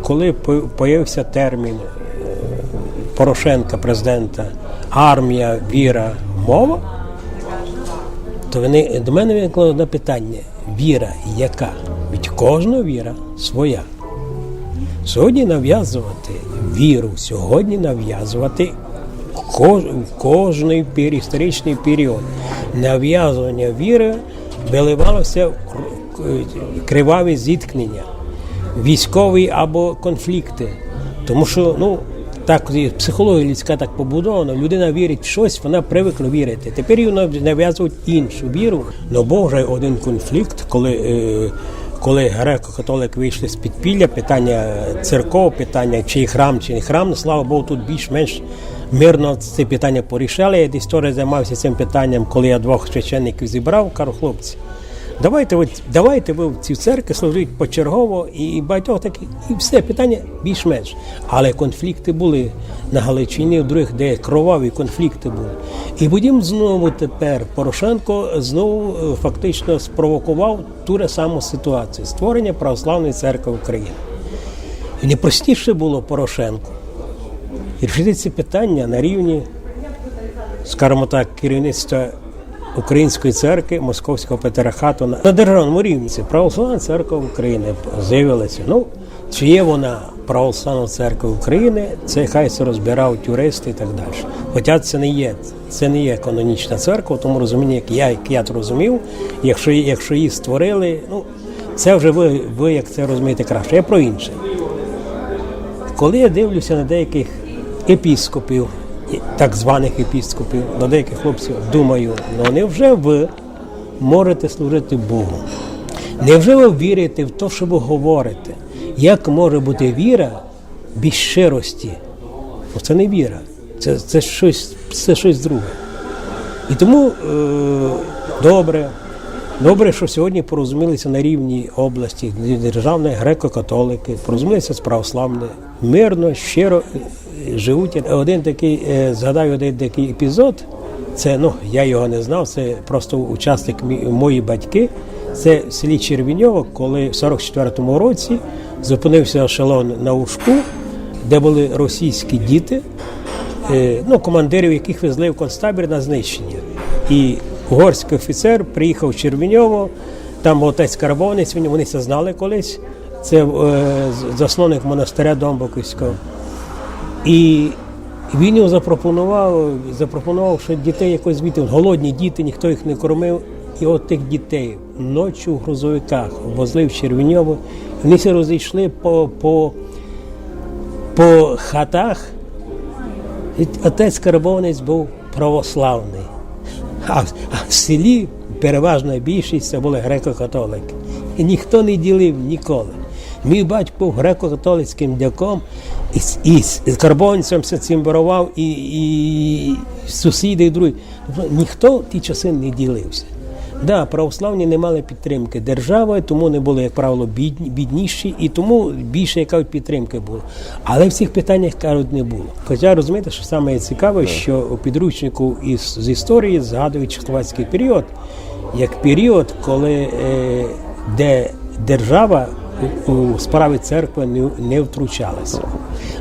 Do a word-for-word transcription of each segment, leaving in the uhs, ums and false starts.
Коли по- появився термін е, Порошенка, президента, армія, віра, мова, то вони, до мене виникло одне питання: віра яка? Ведь кожна віра своя. Сьогодні нав'язувати віру, сьогодні нав'язувати кож- в кожний пер- історичний період нав'язування віри виливалося в кр- криваві зіткнення, військові або конфлікти. Тому що, ну, так і психологія людська так побудована, людина вірить в щось, вона привикла вірити. Тепер їй нав- нав'язують іншу віру. Ну, був вже один конфлікт, коли, е, коли греко-католики вийшли з підпілля, питання церков, питання чи храм, чи не храм, ну, слава Богу, тут більш-менш мирно це питання порішали. Я десь теж займався цим питанням, коли я двох священників зібрав, кажу: хлопці, давайте, от, давайте ви в цій церкві служіть почергово, і, і багатьох таких, і все, питання більш-менш. Але конфлікти були на Галичині, в других, де кроваві конфлікти були. І потім знову тепер Порошенко знову е, фактично спровокував ту ж саму ситуацію: створення Православної церкви України. І найпростіше було Порошенку рішити ці питання на рівні, скажімо так, керівництва Української церкви, Московського патріархату на, на державному рівні. Це Православна церква України з'явилася. Ну, чи є вона Православна церква України, це хай це розбирають юристи і так далі. Хоча це не є, це не є канонічна церква, в тому розумінні, як я, як я це розумів, якщо, якщо її створили, ну, це вже ви, ви як це розумієте краще. Я про інше. Коли я дивлюся на деяких епіскопів, і так званих епіскопів, на деяких хлопців, думаю, ну невже ви можете служити Богу? Невже ви вірите в те, що ви говорите? Як може бути віра без щирості? Ну, це не віра. Це, це, щось, це щось друге. І тому е, добре, добре, що сьогодні порозумілися на рівні області державної греко-католики, порозумілися з православними, мирно, щиро е, живуть. Один такий, е, згадаю один такий епізод, це, ну, я його не знав, це просто учасник, мі- мої батьки. Це в селі Червіньово, коли в сорок четвертому році зупинився ешелон на Ужку, де були російські діти, е, ну, командирів яких везли в концтабір на знищення. І угорський офіцер приїхав в Червіньово, там отець Карбованець, вони, вони це знали колись, це е, з- засновник монастиря Домбоківського. І він йому запропонував, запропонував, що дітей якось звідти, голодні діти, ніхто їх не кормив. І от тих дітей ночі в грузовиках возли в Червіньово, вони всі розійшли по, по, по хатах. І отець Карбованець був православний, а, а в селі переважна більшість це були греко-католики. І ніхто не ділив ніколи. Мій батько був греко-католицьким дяком, і, з- і з Карбованцем ся цімборував, і, і сусіди, і другі. Тобто ніхто в ті часи не ділився. Да, православні не мали підтримки держави, тому вони були, як правило, бідні, бідніші, і тому більше, як кажуть, підтримки було. Але в цих питаннях, кажуть, не було. Хоча розумієте, що саме цікаве, що у підручнику із, з історії згадують чехословацький період як період, коли е, де держава у, у справи церкви не, не втручалася.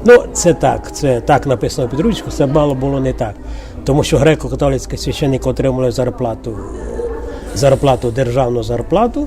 Ну, це так, це так написано в підручнику, це мало було не так. Тому що греко-католицькі священники отримали зарплату, зарплату, державну зарплату,